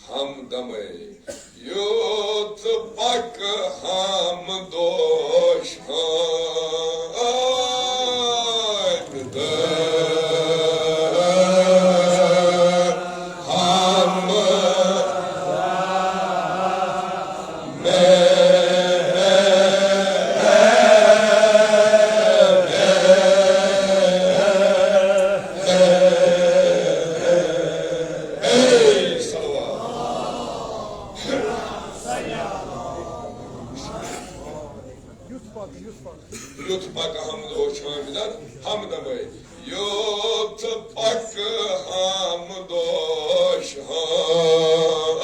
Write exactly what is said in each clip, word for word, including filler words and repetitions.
ہمدمے یوت پک ہم دوش ہان ہم یُتھ پکہٕ ہم دوش ہان، ہمدمے یوت پکہٕ ہم دوش ہان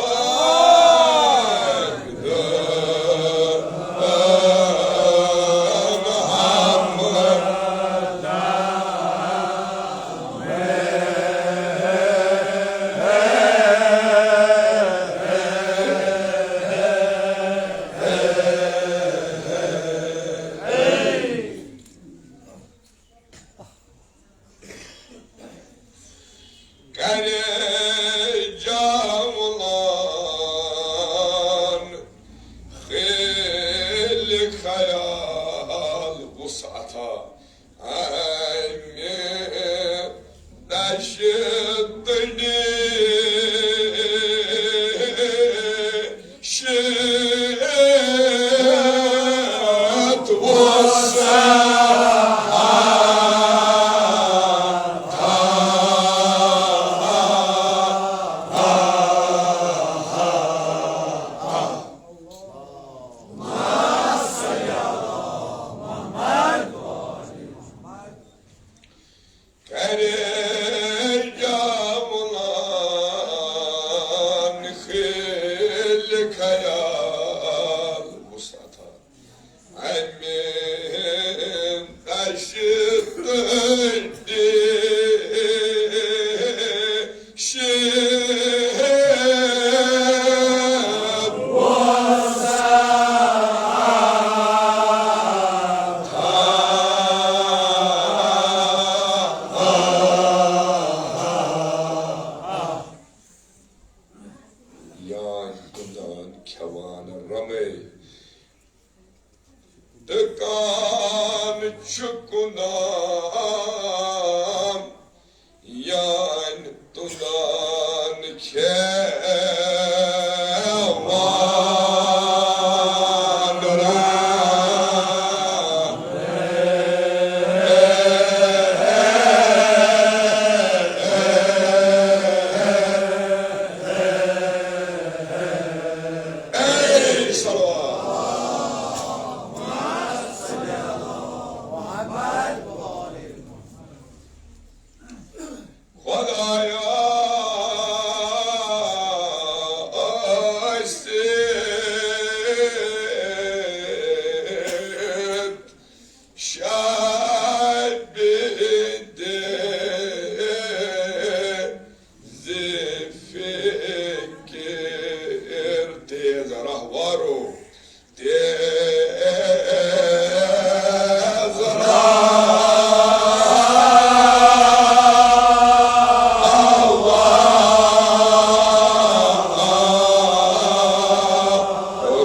ہم کرے جاولان خیل خیال وسعتا امہ دشتنی شیت وسعتا۔ کرے جاولان خیل خیال وسعتا امہ دشتنی شیت وسعتا۔ یان کُنان کھٮ۪وان رمے تہٕ کان چھُ کُنان یان تُلان کھٮ۪وان رمے۔ اے صلوات۔ خدایا ٲسِتھ شبِ دِ ذِ فکر تیز راہ وارو۔ تیز راہ رو۔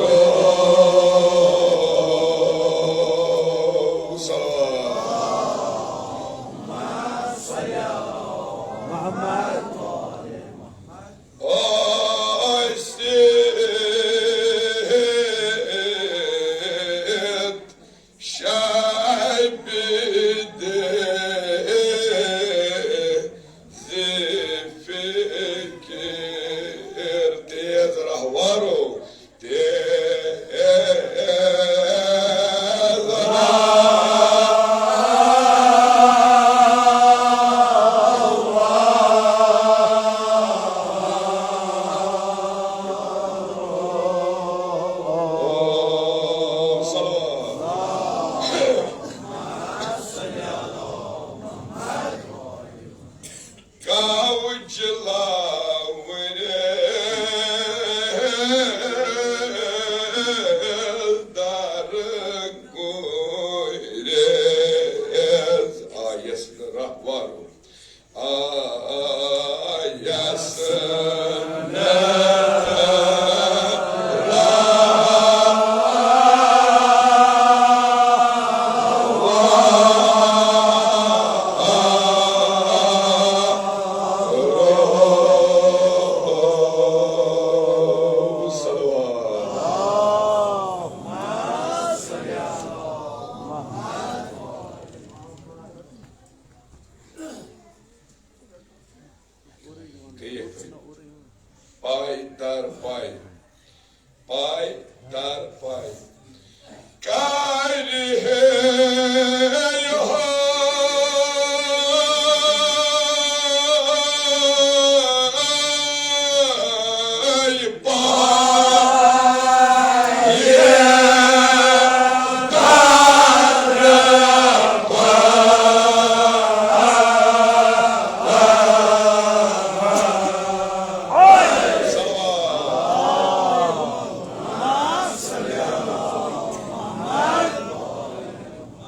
محمد۔ ٲسِتھ شبِ دِ ذِ فکر تیز راہ وارو۔ تیز راہ وارو۔ وارو۔ آیس ٹھیک۔ پاے در پاے۔ پاے در پاے۔ کر ہے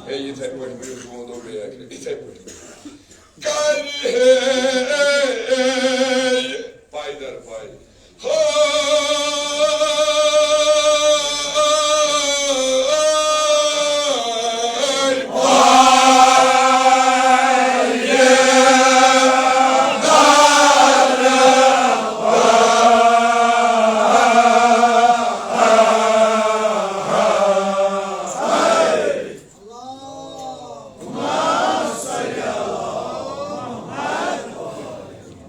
ہے، یِتھَے پٲٹھۍ ؤنِو، بہٕ وَنہو بیٚیہِ اَکہِ لَٹہِ، یِتھَے پٲٹھۍ۔ کَرِ ہے پَے در پَے۔ ہاے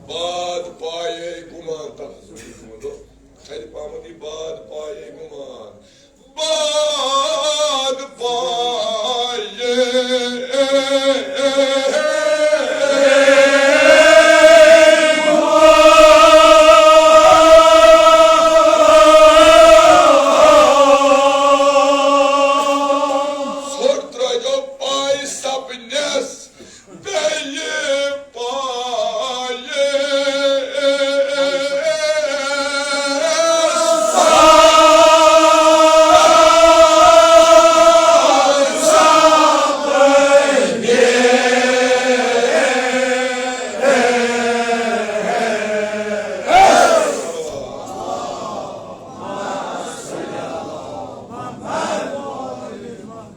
باد پایے گمان، تَتھ حظ ووٚن یِمو دوٚپ، کھرِ پہمتھ یہِ باد پایے گمان، باد پایے۔ ژھوٚٹ ترٲوۍزیو پاے سپنس۔ بیٚیہِ پایہِ۔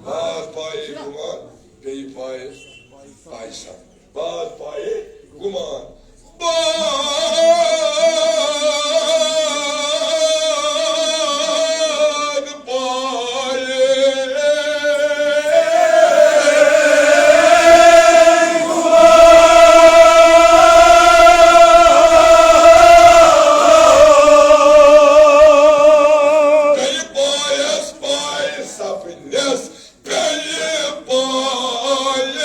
باد پایہِ گمان، بیٚیہِ پایہِ پایہِ سپنس۔ باد پایے گمان۔ باد پایے گمان۔ بیٚیہِ پایس پایہِ سپنس۔ بیٚیہِ پایہِ۔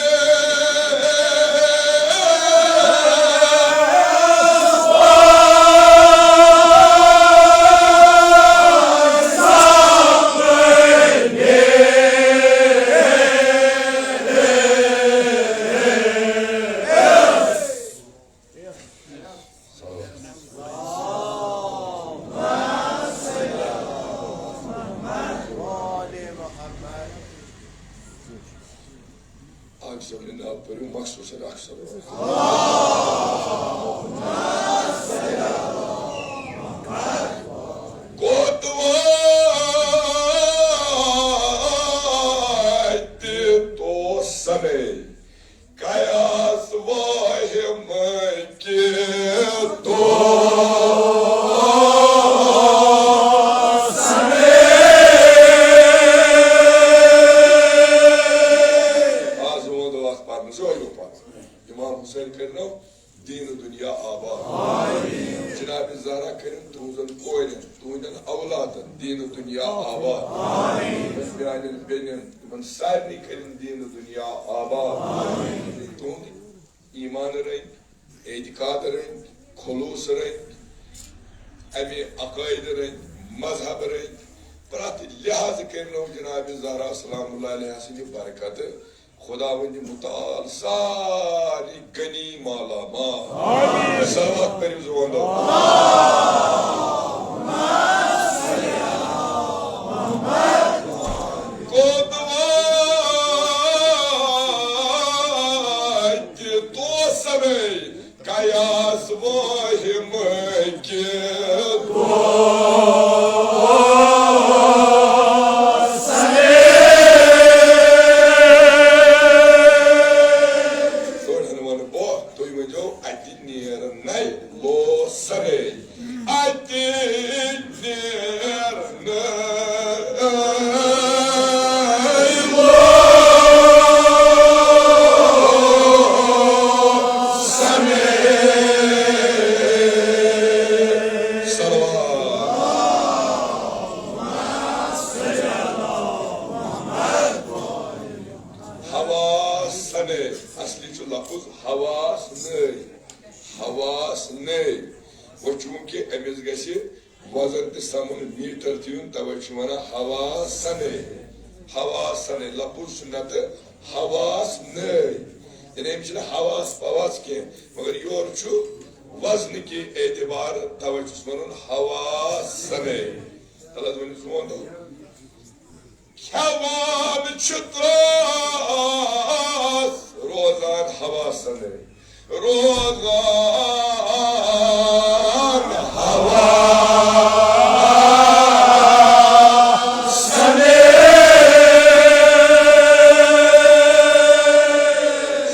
اکھ زمین ناو پٔرِو مخصوصاً اکھ زمین۔ کوٚت واتہِ تو سنے؟ قیاس واہم کہ تو سنے۔ آز ووٚن اکھ پرنہٕ، زٕ ٲسۍ پران۔ امام حسین کٔرنو دین و دنیا آباد۔ جناب زہرا کٔرِن تُہنٛزن کورٮ۪ن، تُہنٛدٮ۪ن اولادن دین و دنیا آباد۔ میانٮ۪ن بیٚنٮ۪ن، تِمن سارنٕے کٔرِن دین و دنیا آباد۔ تُہنٛد ایمان رٔنگۍ، اعتقاد رٔنگۍ، خلوص رٔنگۍ، امہِ عقٲیدٕ رٔنگۍ، مذہب رٔنگۍ، پرٛٮ۪تھ لحاظہٕ کٔرنو جناب زہرا سلام اللہ علیہ سٕنٛدِ برکتہٕ خداوند متعال سارے غنی مالا مال۔ آمین۔ صلوات پٔرِو زُوان دۄہ۔ کوٚت واتہِ حواسنے۔ اصلی چھُ لفظ حواسنے۔ حواسنے۔ وۄنۍ چوٗنٛکہِ أمِس گژھِ وزن تہِ سَمُن، میٖٹر تہِ یُن، توے چھِ وَنان حواسنے۔ حواسنے۔ لفظ چھُ نتہٕ حواسنے۔ یعنی أمِس چھِنہٕ حواس پواس کینٛہہ، مگر یورٕ چھُ وزنہٕ کہِ اعتبار، توے چھُس وَنُن حواسنے۔ تَلہٕ حظ ؤنِو زون دو۔ کھٮ۪وان چھُ ترٛاس روزان حواسنے۔ روزان حواسنے۔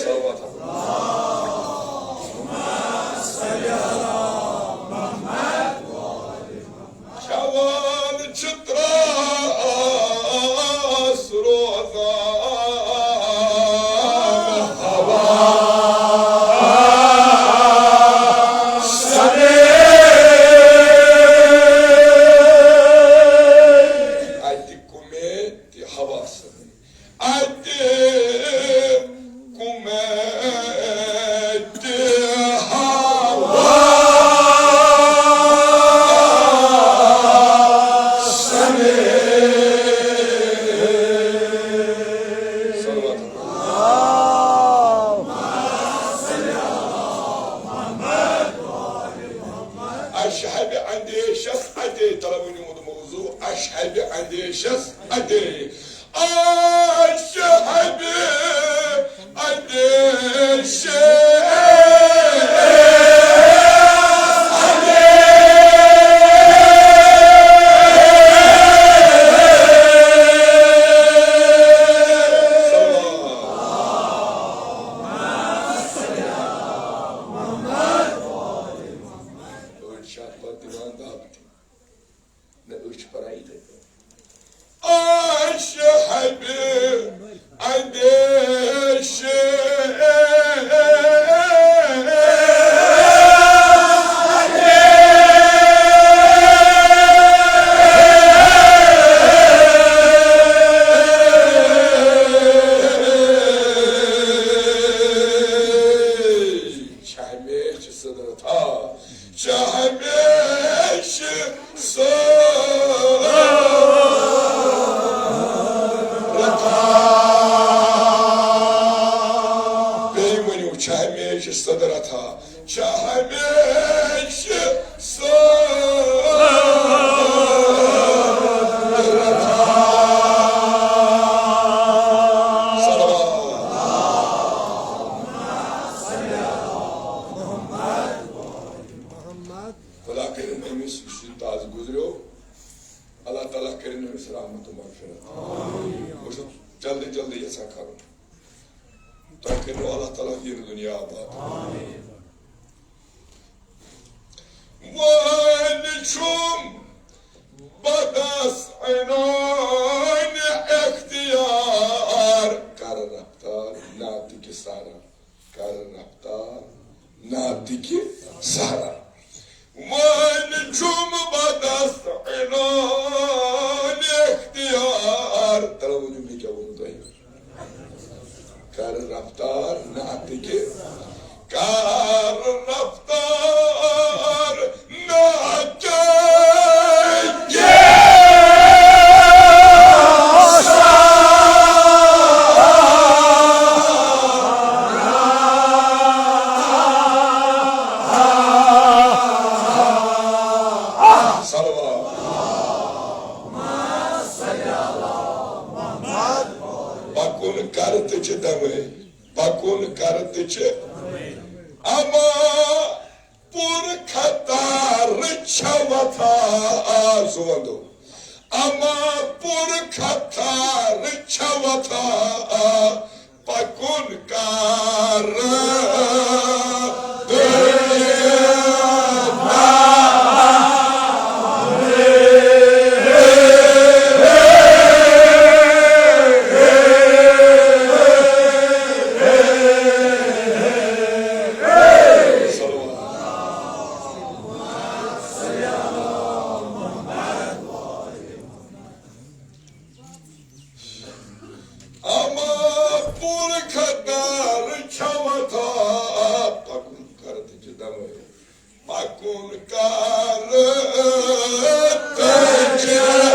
صلوات۔ کھٮ۪وان چھِ ترٛاس روزان حواسنے۔ اَتہِ کُمے تہِ حواسنے۔ اَتہِ کُمے تہِ حواسنے۔ صلوات۔ اَشہِ حبہِ اندیشس اَتے، تَلہٕ ؤنِو موضوع، اَشہِ حبہِ اندیشس اَتے۔ اَشہِ حبہِ اندیشس اَتے۔ أڑۍ چھِ اَتھ پَتہٕ دِوان دَب تہِ۔ نہ، أسۍ چھِ پَران یِتھَے پٲٹھۍ۔ اَشہِ حبہِ اندیشہِ۔ چھِ ہمیشہِ صدرتا، چھِ ہمیشہِ صدرتا۔ بیٚیہِ ؤنِو، چھِ ہمیشہِ صدرتا، چھِ ہمیشہِ صدرتا۔ صلوات۔ خدا کٔرِن أمِس، یُس یہِ تازٕ گُزریو، اللہ تعالیٰ کٔرِن أمِس رحمت و مغفرت۔ بہٕ چھُس جلدی جلدی یژھان کَرُن۔ تۄہہِ کٔرِو اللہ تعالیٰ یہِ دُنیا آباد۔ وۄنۍ چھُم بدس عنان اختیار، کر رفتار نعتکِ سحرا۔ کر رفتار نعتکِ سحرا۔ وۄنۍ چھُم بدس عنان اختیار۔ تَلہٕ ؤنِو مےٚ کیٛاہ ووٚنوُ تۄہہِ؟ کر رفتار نعتکِ، کر رفتار نعتکِ۔ صلوات۔ پکُن کر تہٕ چھِ دمے، پکُن کر تہٕ چھِ۔ اما پُر خطر چھا وفا، آ، زُوَن دۄہ۔ اما پُر خطر چھا وفا، آ، پکُن کر۔ اما کُن کر تجلی۔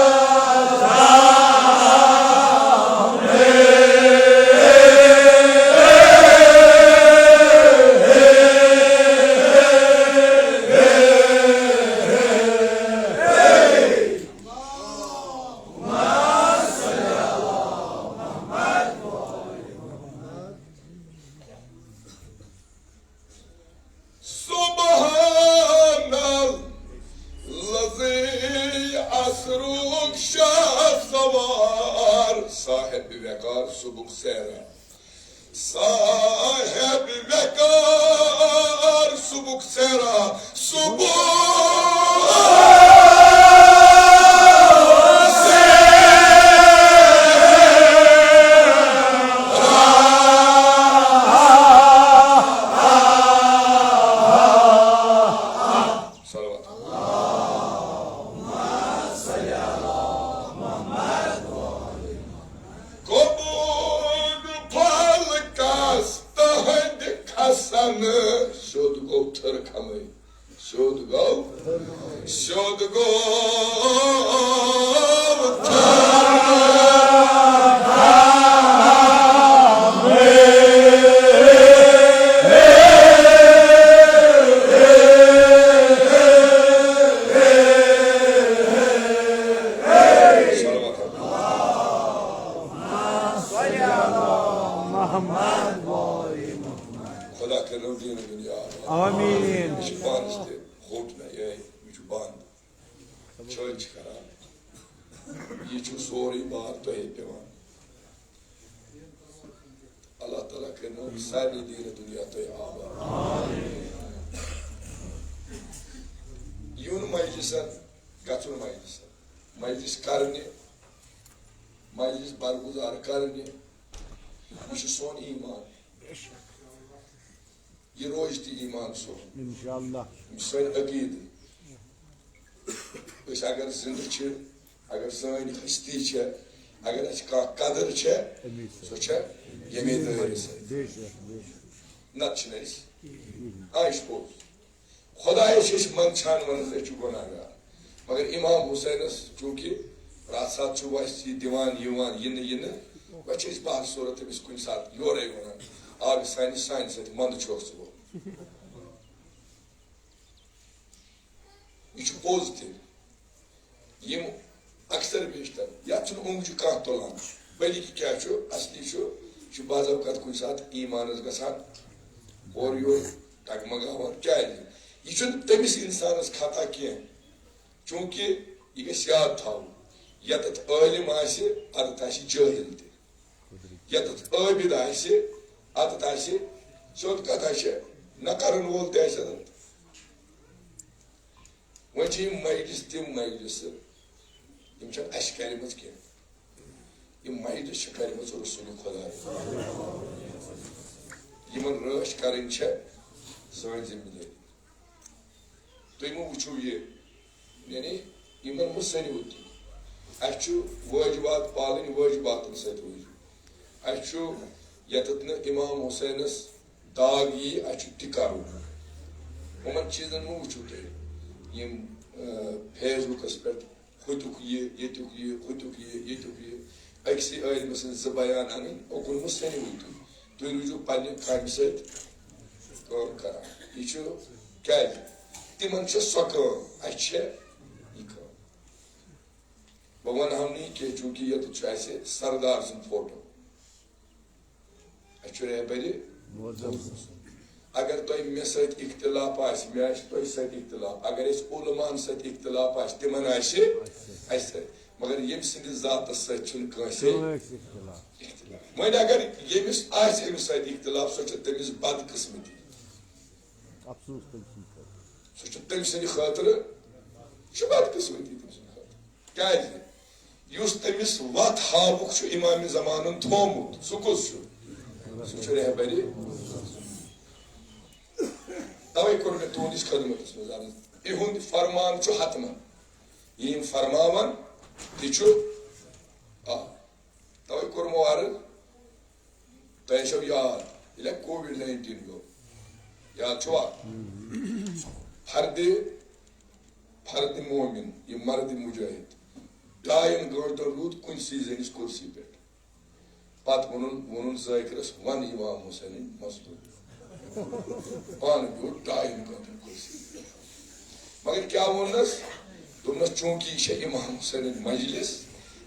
سبحان الذی عصرک شاہ سوار، صاحب وقار صبحک ژیرا، صاحب وقار صبحک ژیرا، صبح صلوات۔ قبول پھل کس تہنٛدِ کھسن۔ سیوٚد گوٚو تھٔر کھمٕے۔ سیوٚد گوٚو، سیوٚد گوٚو تھٔر۔ خدا کٔرِنو دیٖن دُنیا آباد۔ آمیٖن۔ یہِ چھُ پانَس تہِ ہوٚٹ نہ، یہِ، یہِ چھُ بنٛد۔ چھٲنۍ چھِ کران۔ یہِ چھُ سورُے بار تۄہے پٮ۪وان۔ اللہ تعالیٰ کٔرِنو سارنٕے دیٖن دُنیا تۄہہِ آباد۔ یُن مجلسن، گژھُن مجلسن، مجلس کرنہِ، مجلس برگزار کرنہِ، یہِ چھُ سون ایمان۔ یہِ روزِ تہِ ایمان سون۔ انشاءاللہ۔ یہِ چھُ سٲنۍ عقیدٕ۔ أسۍ اگر زندٕ چھِ، اگر سٲنۍ ہستی چھےٚ، اگر اَسہِ کانٛہہ قدر چھےٚ، اَمی سۭتۍ۔ سۄ چھےٚ ییٚمے دٲرِ سۭتۍ۔ بے شک، بے شک۔ نتہٕ چھِنہٕ أسۍ۔ آ، یہِ چھُ پوٚز۔ خۄدایَس چھِ أسۍ منٛدچھان وَنان، أسۍ چھِ گۄناہگار۔ مگر امام حسینس چونکہ پرٛٮ۪تھ ساتہٕ چھُ وۄنۍ اَسہِ یہِ دِوان یِوان، یِنہٕ یِنہٕ، وۄنۍ چھِ أسۍ بہر صوٗرت تٔمِس کُنہِ ساتہٕ یورَے وَنان، آ، سانہِ، سانہِ سۭتۍ منٛدٕ چھُکھ ژٕ گوٚمُت۔ یہِ چھُ پوٚز تہِ۔ یِم اکثر بیشتر، یَتھ چھُنہٕ اوٚنٛگجہِ کانٛہہ تُلان، بلکہِ کیٛاہ چھُ، اصلی چھُ، یہِ چھُ بعض اوقات کُنہِ ساتہٕ ایٖمانَس گژھان اورٕ یورٕ ڈگمگاوان۔ کیٛازِ؟ یہِ چھُنہٕ تٔمِس اِنسانَس خطا کینٛہہ، چوٗنٛکہِ یہِ گژھِ یاد تھاوُن، یَتَتھ عٲلِم آسہِ، اَتَتھ آسہِ جٲہِل تہِ۔ یَتَتھ عٲبِد آسہِ، اَتَتھ آسہِ سیوٚد کَتھ آسہِ، نہ کَرَن وول تہِ آسہِ اَتَتھ۔ وۄنۍ چھِ یِم مجلس تِم مجلسہٕ، یِم چھَنہٕ اَسہِ کَرِمَژٕ کینٛہہ۔ یِم مجلس چھِ کَرِمَژٕ رسول خۄدایَن۔ یِمَن رٲچھ کَرٕنۍ چھےٚ سٲنۍ ذمہٕ دٲری۔ تُہۍ مہٕ وٕچھِو یہِ، یعنی یِمَن مہٕ سٔنِو تُہۍ۔ اَسہِ چھُ وٲجبات پالٕنۍ، وٲجباتَن سۭتۍ روٗزِو۔ اَسہِ چھُ یَتَتھ نہٕ امام حسینَس داغ یی، اَسہِ چھُ تہِ کَرُن۔ یِمَن چیٖزَن مہٕ وٕچھِو تُہۍ۔ یِم، آ، فیس بُکَس پٮ۪ٹھ ہُتیُک یہِ، ییٚتیُک یہِ، ہُتیُک یہِ، ییٚتیُک یہِ۔ أکسٕے عٲلمہٕ سٕنٛدۍ زٕ بیان اَنٕنۍ، اوکُن مہٕ سٔنِو تُہۍ۔ تُہۍ روٗزِو پنٛنہِ کامہِ سۭتۍ کٲم کَران۔ یہِ چھُ کیٛازِ؟ تِمَن چھِ سۄ کٲم، اَسہِ چھےٚ یہِ کٲم۔ بہٕ وَنہٕ ہم نہٕ یہِ کینٛہہ، چوٗنٛکہِ ییٚتٮ۪تھ چھُ اَسہِ سردار سُنٛد فوٹو۔ اَسہِ چھُ رہبرِ معظم۔ اگر تۄہہِ مےٚ سۭتۍ اختلاف آسہِ، مےٚ آسہِ تۄہہِ سۭتۍ اختلاف، اگر اَسہِ علماہن سۭتۍ اختلاف آسہِ، تِمن آسہِ اَسہِ سۭتۍ، مگر ییٚمہِ سٕنٛدِس ذاتس سۭتۍ چھُنہٕ کٲنٛسہِ کٲنٛسہِ اختلاف۔ اختلاف۔ وۄنۍ اگر ییٚمِس آسہِ أمِس سۭتۍ اختلاف، سۄ چھِ تٔمِس بدقٕسمتی۔ افسوس تٔمۍ سٕنٛدِ خٲطرٕ۔ سُہ چھُ تٔمۍ سٕنٛدِ خٲطرٕ، یہِ چھُ بدقٕسمتی تٔمۍ سٕنٛدِ خٲطرٕ۔ کیٛازِ؟ یُس تٔمِس وَتھ ہاوُکھ چھُ اِمام زمانَن تھوٚومُت، سُہ کُس چھُ؟ سُہ چھُ رہبرِ۔ تَوَے کوٚر مےٚ تُہٕنٛدِس خدمتَس منٛز عرض۔ یِہُنٛد فرمان چھُ حتماً۔ یہِ یِم فرماوَن، تہِ چھُ، آ، تَوَے کوٚرمو عرض۔ تۄہہِ آسیو یاد، ییٚلہِ کووِڈ ناینٹیٖن گوٚو، یاد چھُوا؟ فرد، فرد مومن، یہِ مرد مجاہد، ڈاین گٲنٹن روٗد کُنسٕے زٔنِس کُرسی پٮ۪ٹھ۔ پتہٕ ووٚنُن، ووٚنُن ذٲکرس، "ون امام حسینٕنۍ مظلوم۔" پانہٕ بیوٗٹھ ڈاین گٲنٹن کُرسی پٮ۪ٹھ۔ مگر کیٛاہ ووٚننس؟ دوٚپنس، "چوٗنٛکہِ یہِ چھےٚ امام حسینٕنۍ مجلس،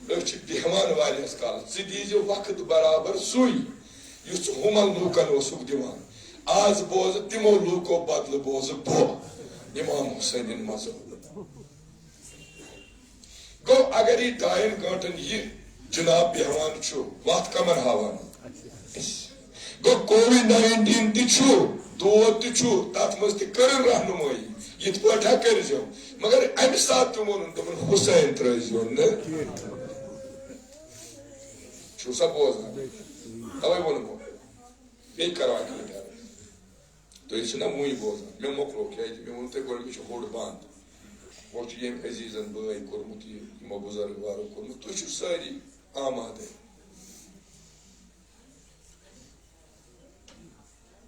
أسۍ چھِ بیٚہوان واریاہس کالس، ژٕ دیٖزِ وقت برابر سُے، یُس ژٕ ہُمن لوٗکن اوسُکھ دِوان۔ آز بوزٕ تِمو لوٗکو بدلہٕ بوزٕ بہٕ امام حسینٕنۍ مظلوم۔" گوٚو، اگر یہِ ڈاین گٲنٹن یہِ جناب بیٚہوان چھُ، وتھ کمن ہاوان؟ گوٚو، کووِڈ ناینٹیٖن تہِ چھُ، دود تہِ چھُ، تتھ منٛز تہِ کٔرٕن رہنمٲیی، یِتھ پٲٹھۍ ہا کٔرۍزیو۔ مگر امہِ ساتہٕ تہِ ووٚنُن تِمن، "حسین ترٲوزیو نہٕ۔" چھُو سا بوزان؟ توے ووٚنمو۔ بیٚیہِ کرو اَکہِ لَٹہِ عرض۔ تُہۍ ٲسِو نا وُنہِ بوزان، مےٚ مۄکلو، کیٛازِ مےٚ ووٚن تۄہہِ گۄڈٕ، مےٚ چھُ ہوٚٹ بنٛد۔ وۄنۍ چھُ ییٚمۍ عزیٖزن بٲے کوٚرمُت یہِ، یِمو بُزرگ وارو کوٚرمُت، تُہۍ چھِو سٲری آمادَے۔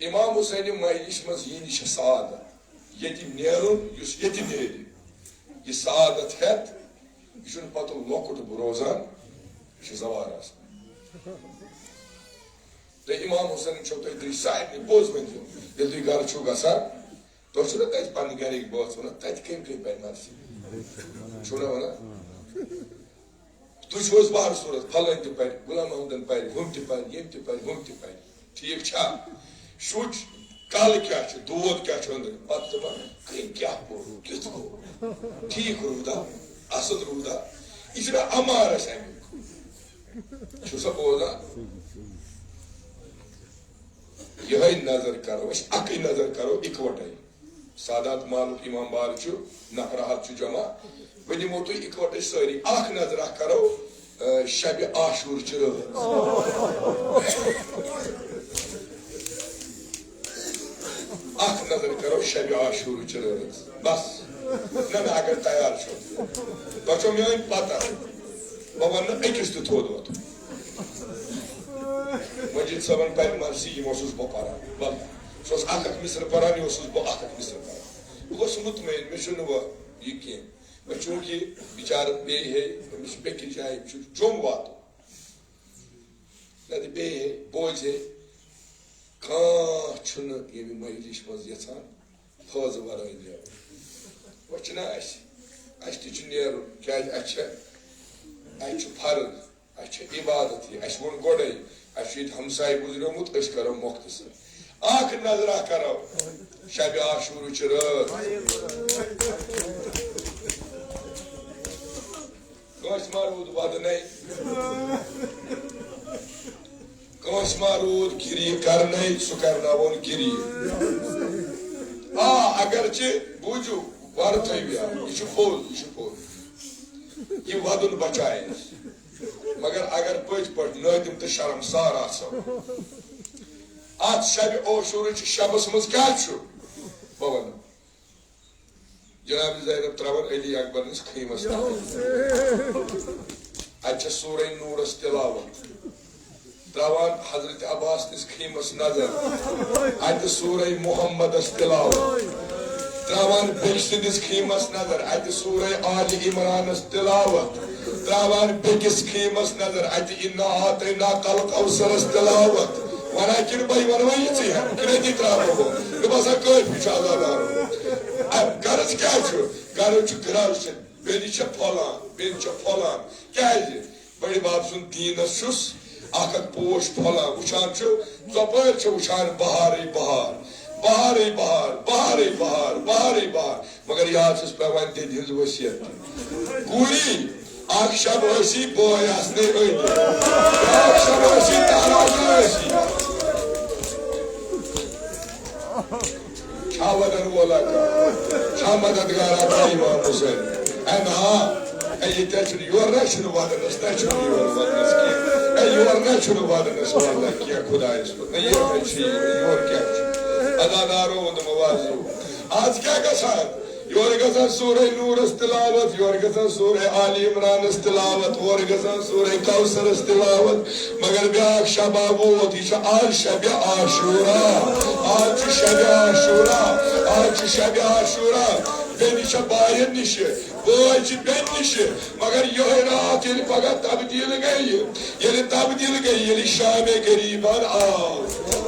امام حسین مجلس منٛز یِنۍ، یہِ چھِ سعادت۔ ییٚتہِ نیرُن، یُس ییٚتہِ نیرِ، یہِ سعادت ہٮ۪تھ، یہِ چھُنہٕ پتہٕ لۄکُٹ روزان، یہِ چھُ زوال آسان۔ تہٕ امام حسین چھو تۄہہِ دِنۍ سارنٕے، پوٚز ؤنۍزیو۔ ییٚلہِ تُہۍ گرٕ چھِو گژھان، تۄہہِ چھُو نا تَتہِ پنٕنۍ گرِکۍ بٲژ وَنان، "تَتہِ کٔمۍ کٔمۍ پَرِ مرثی؟" چھُو نا وَنان؟ تُہۍ چھِو حظ بہر صوٗرت، فلٲنۍ تہِ پَرِ، غلام محمدن پَرِ، ہُم تہِ پَرِ، یِم تہِ پَرِ، ہُم تہِ پَرِ۔ ٹھیٖک چھا؟ شُرۍ کل کیٛاہ چھُ، دود کیٛاہ چھُ أنٛدرٕ؟ پتہٕ دَپان، "کٔمۍ کیٛاہ کوٚر، کیُتھ گوٚو؟ ٹھیٖک روٗدا، اَصٕل روٗدا؟" یہِ چھُنہ اَمار اَسہِ اَمیُک؟ چھُ سا بوزان؟ یِہوٚے نظر کرو أسۍ، اَکٕے نظر کرو اِکوَٹَے۔ سادات مالُک اِمام بار چھُ، نفرہ ہَتھ چھُ جمع۔ بہٕ نِمو تُہۍ اِکوَٹَے سٲری۔ اَکھ نظرہ کرو، اے، شبِ عاشور چہِ رٲژ۔ اَکھ نظر کرو شبِ عاشور چہِ رٲژ۔ بس۔ نہ، نہ، اگر تیار چھِو۔ تۄہہِ چھو میٲنۍ پتہ۔ بہٕ وَنہٕ نہٕ أکِس تہِ تھوٚد ووٚتھ۔ مجید صٲبن پَرِ مرثی، یِم اوسُس بہٕ پَران۔ بس۔ سُہ اوس اَکھ اَکھ مِصرٕ پَران، یہِ اوسُس بہٕ اَکھ اَکھ مِصرٕ پَران۔ بہٕ گوٚوُس مطمئن، مےٚ چھُنہٕ وۄنۍ یہِ کینٛہہ۔ وۄنۍ چوٗنٛکہِ بِچارٕ بیٚیہِ ہے، أمِس چھُ بیٚکِس جایہِ، أمِس چھُ جوٚم واتُن۔ نَتہٕ بیٚیہِ ہے، بوزِ ہے، کانٛہہ چھُنہٕ ییٚمہِ مجلِس منٛز یَژھان فٲضہٕ ورٲے نیرُن۔ وۄنۍ چھِنہ اَسہِ، اَسہِ تہِ چھُ نیرُن، کیٛازِ اَسہِ چھےٚ، اَسہِ چھُ فرض، اَسہِ چھےٚ عبادت یہِ۔ اَسہِ ووٚن گۄڈَے، اَسہِ چھُ ییٚتہِ ہمسایہِ گُزریومُت، أسۍ کَرو مۄختصر۔ اَکھ نظرہ کَرو شبِ عاشورٕچ رٲژ۔ کٲنٛسہِ ما روٗد وَدنَے؟ کٲنٛسہِ ما روٗد گِری کرنَے؟ سُہ کرناوون گِری۔ آ، اگرچہِ، بوٗزِو، وَرٕ تھٲیِو یاد، یہِ چھُ پوٚز، یہِ چھُ پوٚز۔ یہِ وَدُن بچایہِ اَسہِ۔ مگر اگر پٔزۍ پٲٹھۍ نٲدِم تہٕ شرمسار آسو، اَتھ شبِ عاشورٕچ شبس منٛز کیٛاہ چھُ؟ بہٕ وَنہٕ۔ جناب زینب تراوان علی اکبر نِس خیمس تل۔ اتہِ چھےٚ سورہ نورس تلاوت۔ تراوان حضرت عباس نِس خیمس نظر۔ اتہِ سورہ محمدس تلاوت۔ تراوان بیٚکہِ سٕنٛدِس خیمس نظر۔ اتہِ سورہ آل عمرانس تلاوت۔ تراوان بیٚکِس خیمس نظر، اتہِ انا اعطیناک الکوثرس تلاوت۔ ونان کِنہٕ بہٕ وَنہٕ وۄنۍ یِژٕے ہن، کِنہٕ أتی تراوٕ بہٕ؟ مےٚ باسان کٲفی چھُ اللہ تعالیٰ۔ اَ، غرض کیٛاہ چھُ؟ غرض چھُ، غرض چھُ، بیٚنہِ چھےٚ پھۄلان، بیٚنہِ چھےٚ پھۄلان۔ کیٛازِ؟ بٔڈِ بب سُنٛد دیٖنس چھُس اکھ اکھ پوش پھۄلان۔ وٕچھان چھُ، ژۄپٲرۍ چھِ وٕچھان بہارٕے بہار، بہارٕے بہار، بہارٕے بہار، بہارٕے بہار۔ مگر یاد چھُس پٮ۪وان دٮ۪دِ ہٕنٛز ؤصیت۔ کوٗری، اکھ شب ٲسی بٲے آسنَے أنٛدۍ۔ بیٛاکھ شب ٲسی تہرازٕ ٲسی۔ چھا ودن وولا کانٛہہ؟ چھا مددگارا کانٛہہ امام حسین؟ اے نا، اے ییٚتہِ چھُنہٕ، یورٕ نہ چھُنہٕ ودنس، نہ چھُنہٕ یورٕ ودنس کینٛہہ۔ اے یورٕ نہ چھُنہٕ ودنس واللہ کینٛہہ خدایس پتہٕ۔ نہ یورٕ نہ چھُ یہِ، یورٕ کیٛاہ چھُ؟ عزادارو ووٚنُم وازو۔ از کیٛاہ گژھان؟ یورٕ گژھان سورہ نورس تلاوت، یورٕ گژھان سورہ آل عمرانس تلاوت، اورٕ گژھان سورہ کوثرس تلاوت۔ مگر بیاکھ شبہ ووت، یہِ چھُ آز شبِ عاشورا، آز چھُ شبِ عاشورا، آز چھُ شبِ عاشورا۔ بیٚنہِ چھےٚ باین نِشہِ، بٲے چھِ بیٚنہِ نِشہِ، مگر یِہوٚے راتھ ییٚلہِ پگاہ تبدیل گٔیہِ، ییٚلہِ تبدیل گٔیہِ، ییٚلہِ شامِ غریبان آو،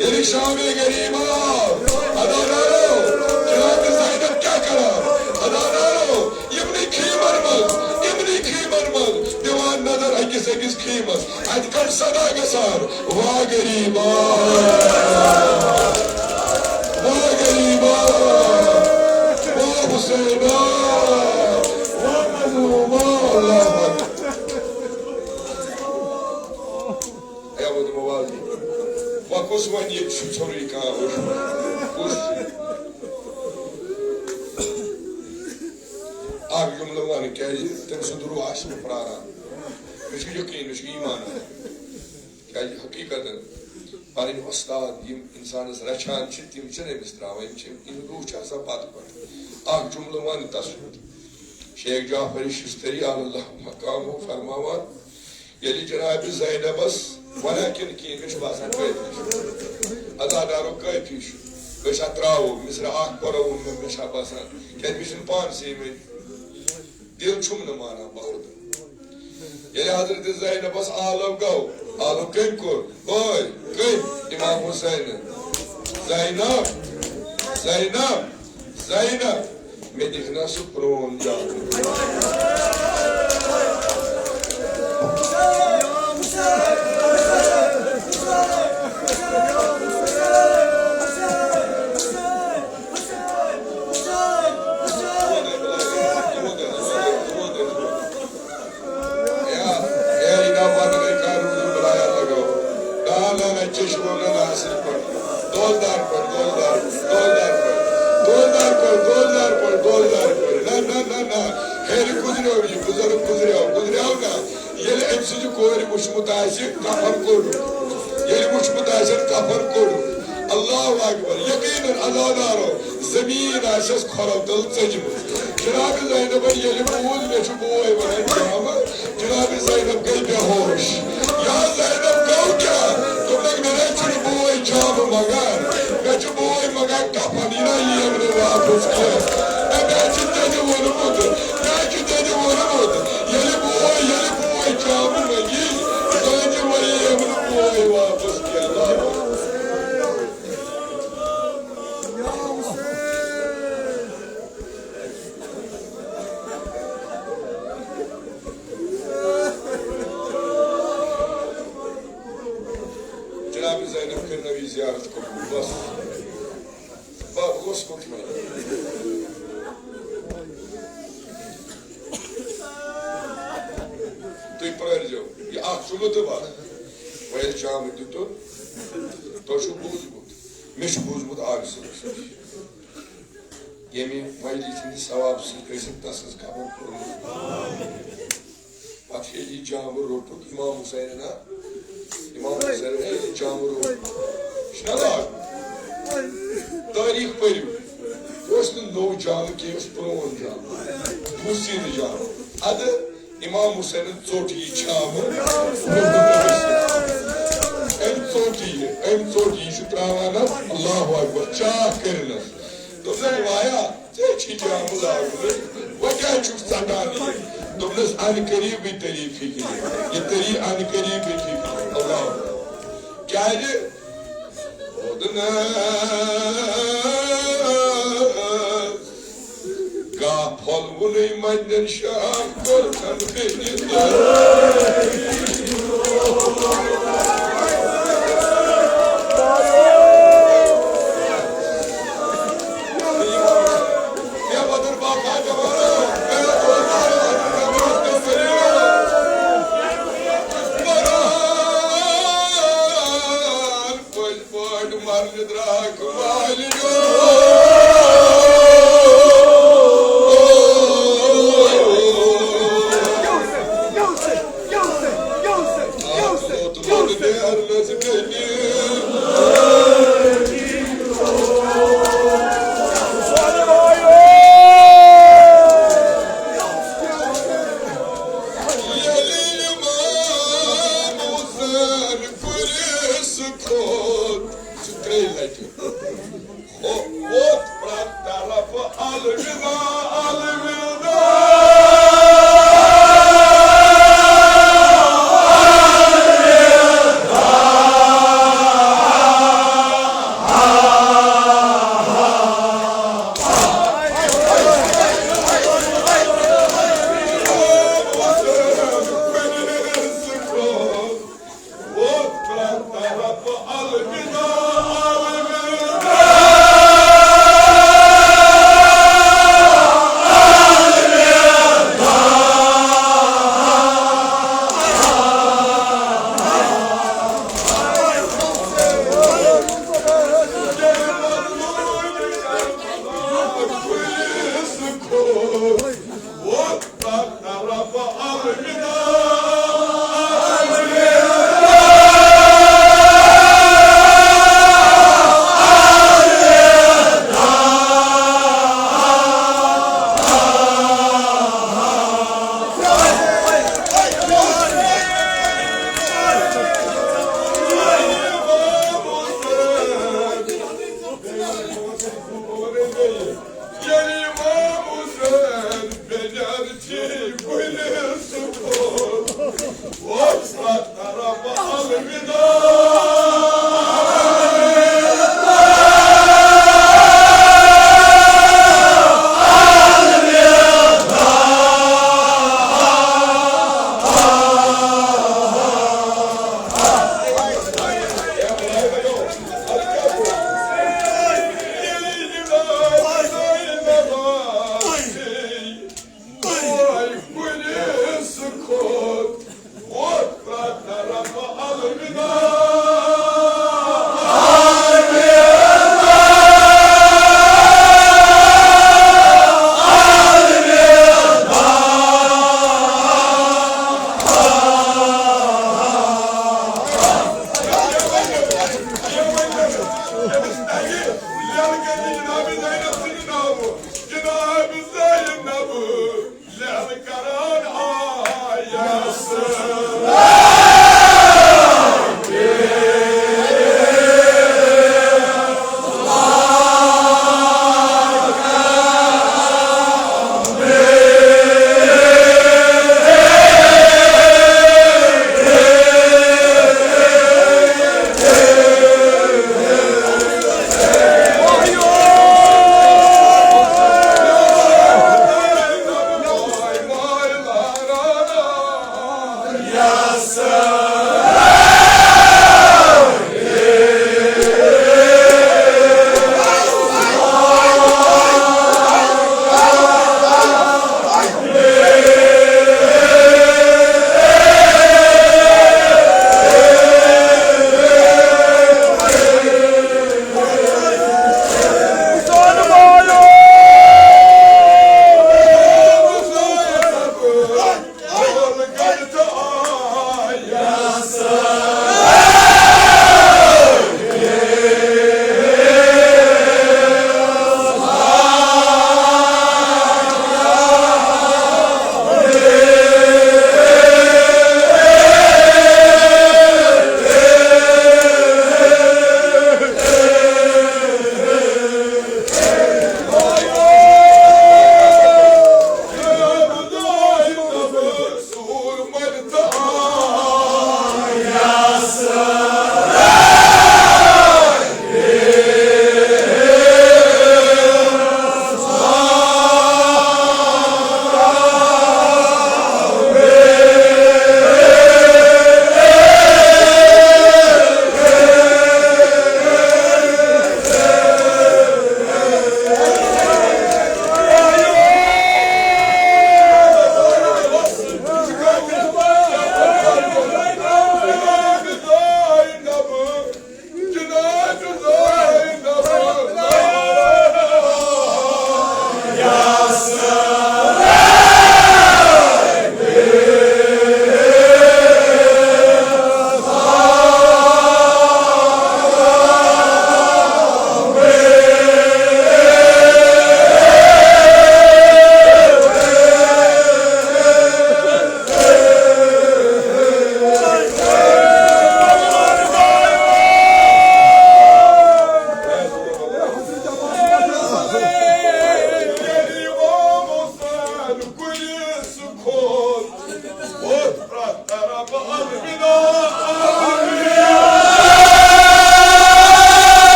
ییٚلہِ شامِ غریبان آو، عزادارو، جناب زینب کیٛاہ کران؟ عزادارو، یِمنٕے خیمن منٛز، یِمنٕے خیمن منٛز دِوان نظر أکِس أکِس خیمس، اَتہِ کَڑ صدا گژھان، واہ غریبا، واہ غریبا، واہ حسینا، واہ مظلوما، اللہ اکبر۔ ہے، وۄنۍ دِمو آواز۔ وۄنۍ کُس وَنہِ ییٚتہِ چھُ ژھوٚرُے کانٛہہ؟ کُس؟ اکھ جملہٕ وَنہٕ، کیٛازِ تٔمۍ سُنٛد روح آسہِ مےٚ پرٛاران۔ مےٚ چھُ یقیٖن، مےٚ چھُ ایمان۔ کیٛازِ حقیٖقتاً پَنٕنۍ وۄستاد یِم اِنسانَس رَچھان چھِ، تِم چھِنہٕ أمِس ترٛاوان، یِم چھِ، یِہُنٛد روح چھُ آسان پَتہٕ پٮ۪ٹھ۔ اَکھ جملہٕ وَنہٕ تَس پٮ۪ٹھ۔ شیخ جعفر ششتری علی اللہ مقامہ فرماوان، ییٚلہِ جناب زینبس وَنان کِنہٕ کِہیٖنۍ، مےٚ چھُ باسان کٲفی چھُ۔ عزادارو، کٲفی چھُ۔ أسۍ ہا ترٛاوو، مصرع اَکھ پَرو ووٚن مےٚ، مےٚ چھا باسان، کیٛازِ مےٚ چھُنہٕ پانسٕے وۄنۍ۔ دِل چھُم نہٕ مانان بہادُر۔ ییٚلہِ حضرت زینبس آلو گوٚو، آلو کٔمۍ کوٚر؟ بٲے، کٔمۍ؟ امام حسینن۔ زینب، زینب، زینب، مےٚ دِکھ نا سُہ پرٛون جادو۔ یا، یا، یہِ گوٚو پَتہٕ گٔے کَرُن بَلایا لَگٲو۔ نہ، نہ، نہ، چشمو نہ، نہ، اَصٕل پٲٹھۍ۔ دولدار پٲٹھۍ، دولدار، دولدار پٲٹھۍ۔ دولدار پٲٹھۍ، دولدار پٲٹھۍ، دولدار پٲٹھۍ۔ نہ، نہ، نہ، نہ۔ ہیٚرِ گُزریو یہِ، بُزرٕگ گُزریو، گُزریو نہ۔ ییٚلہِ أمۍ سٕنٛزِ کورِ وُچھمُت آسہِ، کفن کوٚڑُکھ۔ ییٚلہِ وُچھمُت آسٮ۪ن، کفن کوٚڑُکھ۔ اللہ اکبر۔ یقیناً عزادارو، زمین آسٮ۪س کھۄرو تل ژٔجمٕژ۔ جناب زینبن ییٚلہِ بوٗز، مےٚ چھُ بوے وَنان جامہٕ، جناب زینب گٔے بے ہوش۔ یا زینب، گوٚو کیٛاہ؟ دوٚپنَکھ، مےٚ نَے چھُنہٕ بوے جامہٕ منٛگان، مےٚ چھُ بوے منٛگان کفن، یہِ نَے یِیَم نہٕ واپس کینٛہہ۔ مےٚ چھُ تیٚلہِ ووٚنمُت، مےٚ چھُ تیٚلہِ ووٚنمُت، ییٚلہِ بوے، ییٚلہِ بوے جامہٕ منٛگی، زٲنۍ یہِ وۄنۍ یِیَم نہٕ بوے واپس کینٛہہ۔ جناب زینب کٔرنو یہِ زیارت قبول۔ بس۔ بہٕ گوٚژھ مطمئن۔ تُہۍ پرٛٲرۍزیو۔ یہِ اَکھ جُمعہٕ تہٕ بَس۔ وۄنۍ ییٚلہِ جامہٕ دیُتُن، تۄہہِ چھُو بوٗزمُت۔ مےٚ چھُ بوٗزمُت عابد صٲبَس نِش۔ ییٚمہِ مجلسہِ ہٕنٛدِ ثواب سۭتۍ ٲسِن تَس سٕنٛز قبر پوٗرٕ۔ پتہٕ ییٚلہِ یہِ جامہٕ روٚٹُکھ امام حسینن، ہا؟ امام حسینن، ہے، یہِ جامہٕ روٚٹ۔ یہِ چھُنہ لاگُن؟ تٲریٖخ پٔرِو۔ یہِ اوس نہٕ نوٚو جامہٕ کینٛہہ، یہِ اوس پرٛون جامہٕ۔ بوٗزِو یہِ جامہٕ۔ اَدٕ امام حسینن ژوٚٹ یہِ جامہٕ۔ أمۍ ژوٚٹ یہِ، أمۍ ژوٚٹ یہِ، یہِ چھُ ترٛاوان اَتھ، اللہ اکبر، چاکھ کٔرِنَس۔ دوٚپنَس، وایا، ژےٚ چھی جامہٕ لاگُن، وۄنۍ کیٛازِ چھُکھ ژَٹان یہِ؟ دوٚپنَس، اَنہٕ قریٖبٕے تٔری فِکرِ، یہِ تٔری اَنہٕ قریٖبٕے فِکرِ۔ اللہ۔ کیٛازِ؟ دوٚپنَس، گاہ پھۄلوُنُے مَنٛدٮ۪ن شاہ کوٚرتھَن بیٚیہِ تہٕ۔ لٹہِ۔ ہو-، ہوٚت پرٛٮ۪تھ طرف الوداع، الوداع۔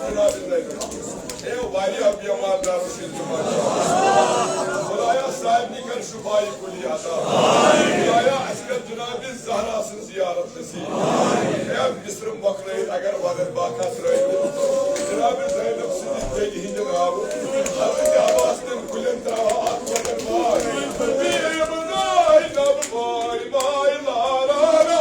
جناب زینب۔ اے واریاہ بیمار دارو سٕنٛدۍ جماعت۔ خدایا سارنٕے کر شفای کلی عطا۔ خدایا اَسہِ کر جناب زہرا سٕنٛز زیارت نصیب۔ اے مصر مۄکلٲیِتھ اگر وَدَن باقا ترٛٲوِو۔ جناب زینب سٕنٛدِ بیٚنہِ ہٕنٛدِ ناوٕ۔ حضرت عباس تٮ۪ن کُلٮ۪ن ترٛاوان اَتھ وَدَن باغ۔ بیٚیہِ یِم زینب بٲے بٲے لاران۔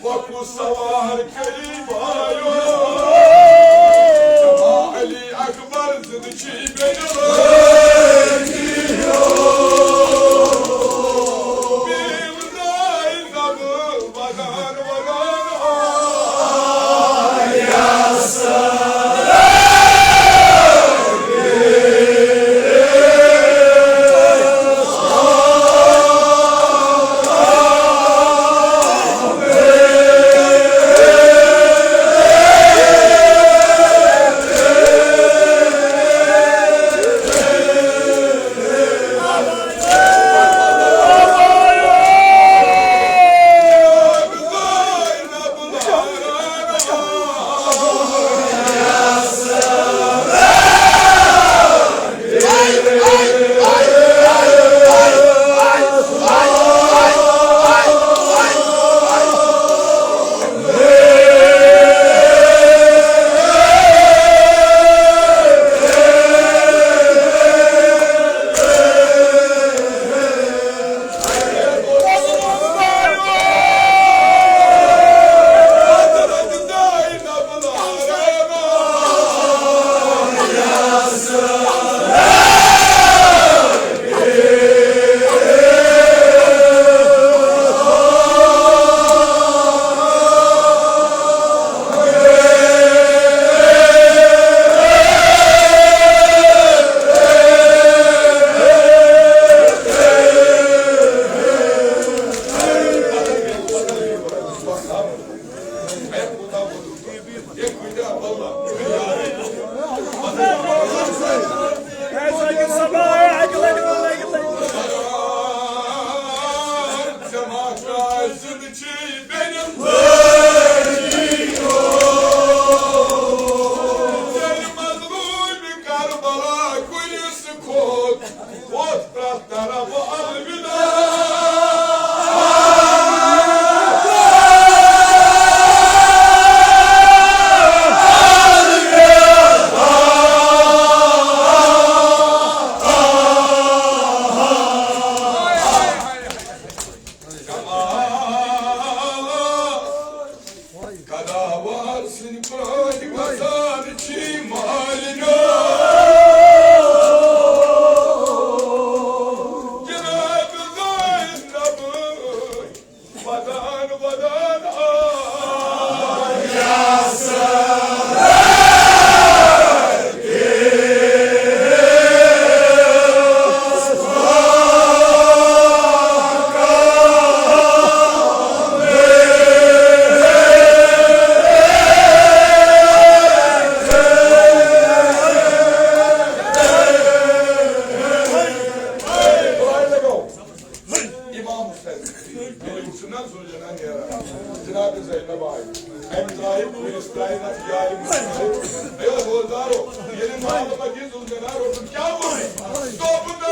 وقت سوار کری بایو، علی اکبر زد چی بن اے بوزدارو، ییٚلہِ محبت یہِ زُل زنان روزُن کیٛاہ ووٚن؟ دوٚپُن،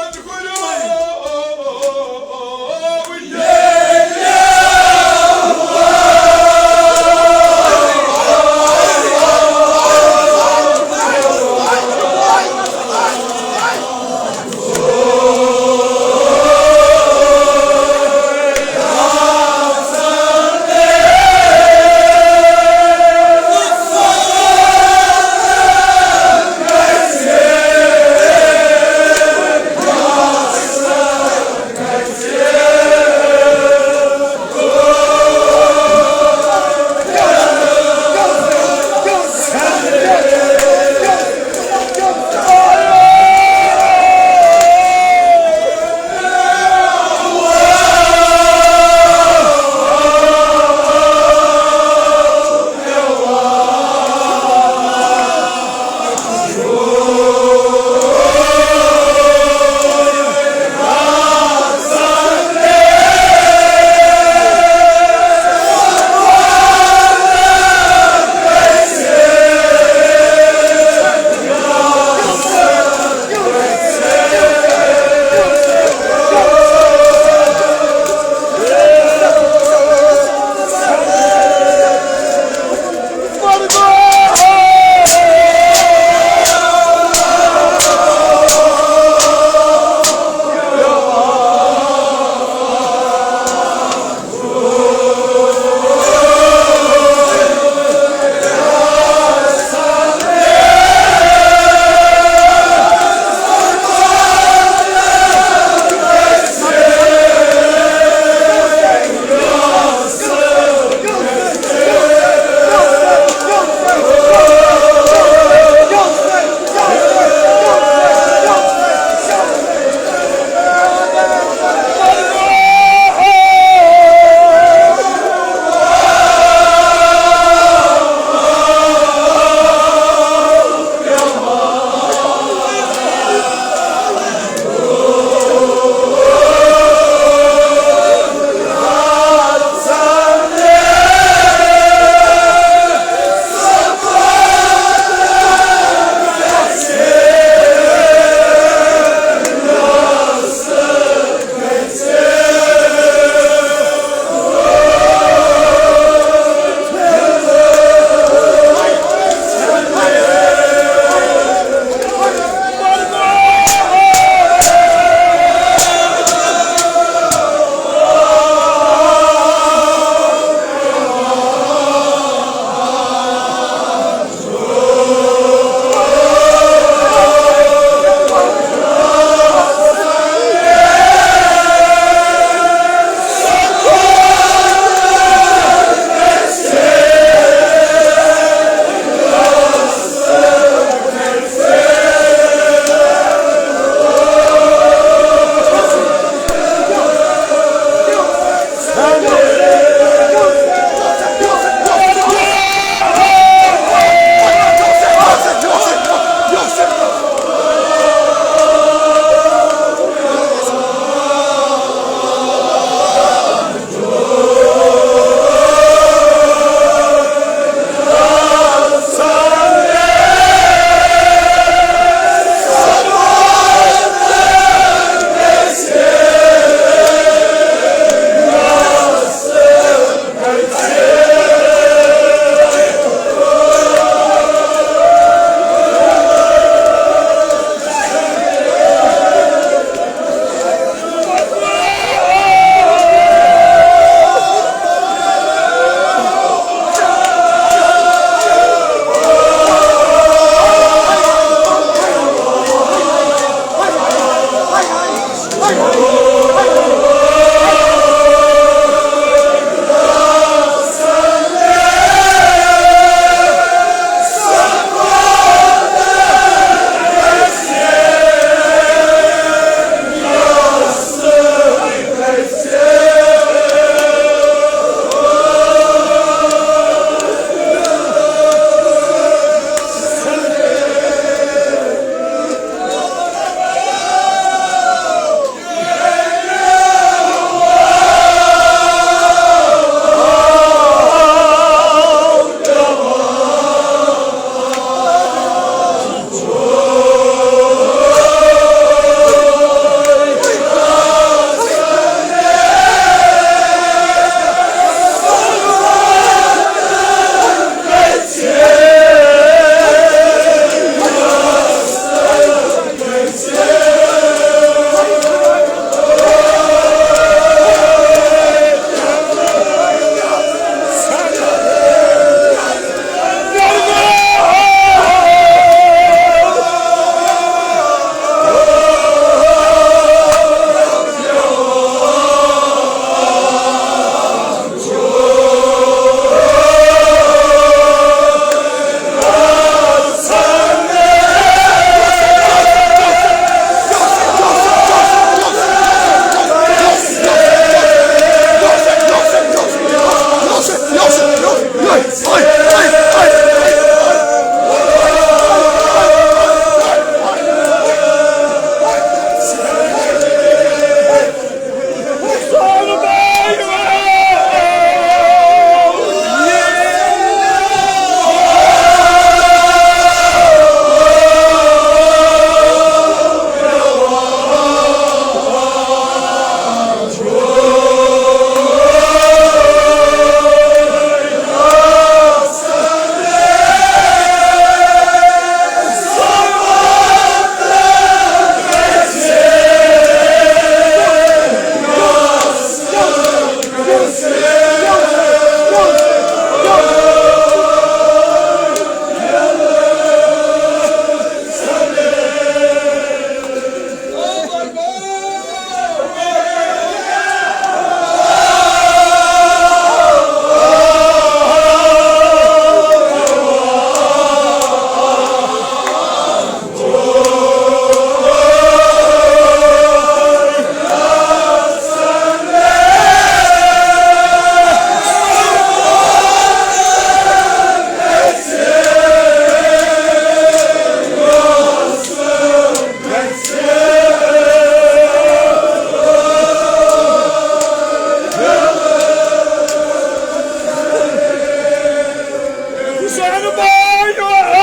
Goodbye, you